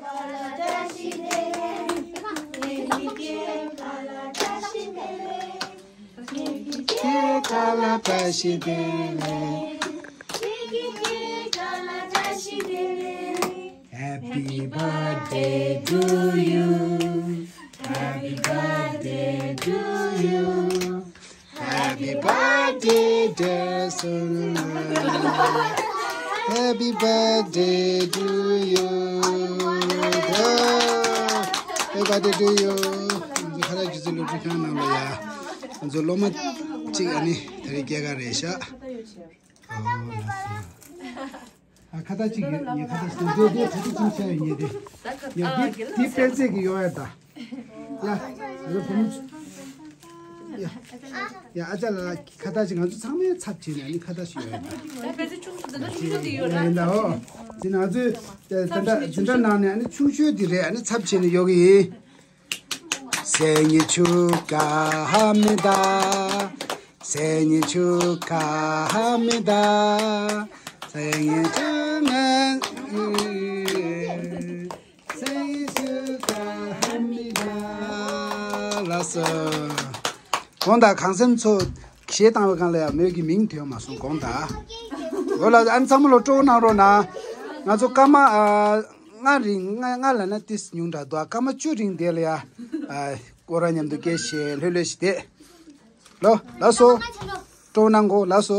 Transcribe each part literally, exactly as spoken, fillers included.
Happy birthday to you. Happy birthday to you. Happy birthday, dear Solomon. Happy birthday to you. Happy birthday to you. ང་ཚོ་ཁ་བཏགས་སྒྱུ་རྩལ་སློབ་ཁྲིད་ཁང་ནང་ལ་ཡ། ང་ཚོ་སློབ་མ་གཅིག་ཨ་ནི་དེ་རིང་སྐྱེས་སྐར་རེད་ཤག་ཨ་ཁ་བཏགས་གཅིག་ཡོད། ངས་ཁ་བཏགས་གཅིག་འདི་འདི་ཁ་བཏགས་གཅིག་ཆ་ཡོད་ངས་འདི། ཡ་འདི་འདི་སྤེན་ཚེ་གི་ཡོད་ཡ་ད། ཡ་ང་ཚོ་བུ་མོ་ཡ་ཡ་ཨ་ཅག་ལ་ཁ་བཏགས་གཅིག་ང་ཚོ་ཚང་མའི་ཚབ་བྱས་ནས་ནི་ཁ་བཏགས་ཤིག་ཡོད་ཡ་ད། ཡ་སྤེན་ཚེ་ཆུང་ཆུང་འདི་འདྲ་ཆུང་ཆུང་འདི་ཡོད་ར། ཡིན་ད་འོ། འདི་ང་ཚོའི་འཛིན་གྲྭ་འཛིན་གྲྭ་ནང་ནས་ཨ་ནི་ཆུང་ཤོས་འདི་རེད། ཨ་ནི་ཚབ་བྱས་ནས་ཡོད་གི་ཡིན། ལགས་སོ། དགོངས་དག་གངས་སེམས་མཚོ་གཞས་བཏང་བའི་སྒང་ལ་ཡང་མོས་ཀྱི་མིང་ཐོན་མ་སོང་། དགོངས་དག་འོ་ལ་ཨ་ནི་ཚང་མ་ལོ་སྤྲོ་བོ་གནང་རོགས་གནང་། ང་ཚོ་སྐར་མ་ཨ་ལྔ་རིང་ལྔ་ལྔ་ལབ་ན་ཏིས་ཉུང་དྲགས་འདུག་སྐར་མ་བཅུ་རིང་དེ་ལ་ཡ་ཨ་སྐོར་ར་མཉམ་དུ་སྐད་བཤད་ལྷོད་ལྷོད་ཞིག་བསྡད། ལོ་ལགས་སོ། སྤྲོ་བོ་གནང་གོ། ལགས་སོ།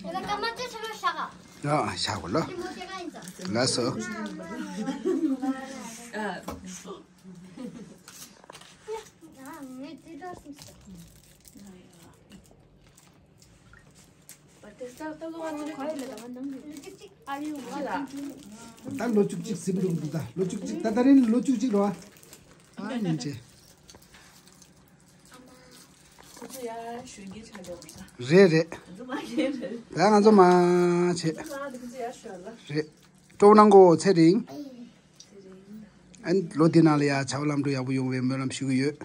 ཡ་ད་སྐར་མ་བཅུ་ཚུར་ལ་བཞག་ག་ཨ་བཞག་གོ་ལོ། ལགས་སོ། ད་ལོ་བཅུ་གཅིག་ཟིན་འགྲོ་གི་འདུག་ད་ལོ་བཅུ་གཅིག་ད་ད་རིང་ལོ་བཅུ་གཅིག་རེད་བ། ཨ་ཡིན་ཅེ། རེད་རེད། ད་ང་ཚོ་མ་བྱེད། རེད། སྤྲོ་བོ་གནང་གོ། ཚེ་རིང་། ཨ་ནི་ལོ་འདི་ནང་ལ་ཡ་བྱ་བ་ལམ་འགྲོ་ཡག་པོ་ཡོང་བའི་སྨོན་ལམ་ཞུ་གི་ཡོད།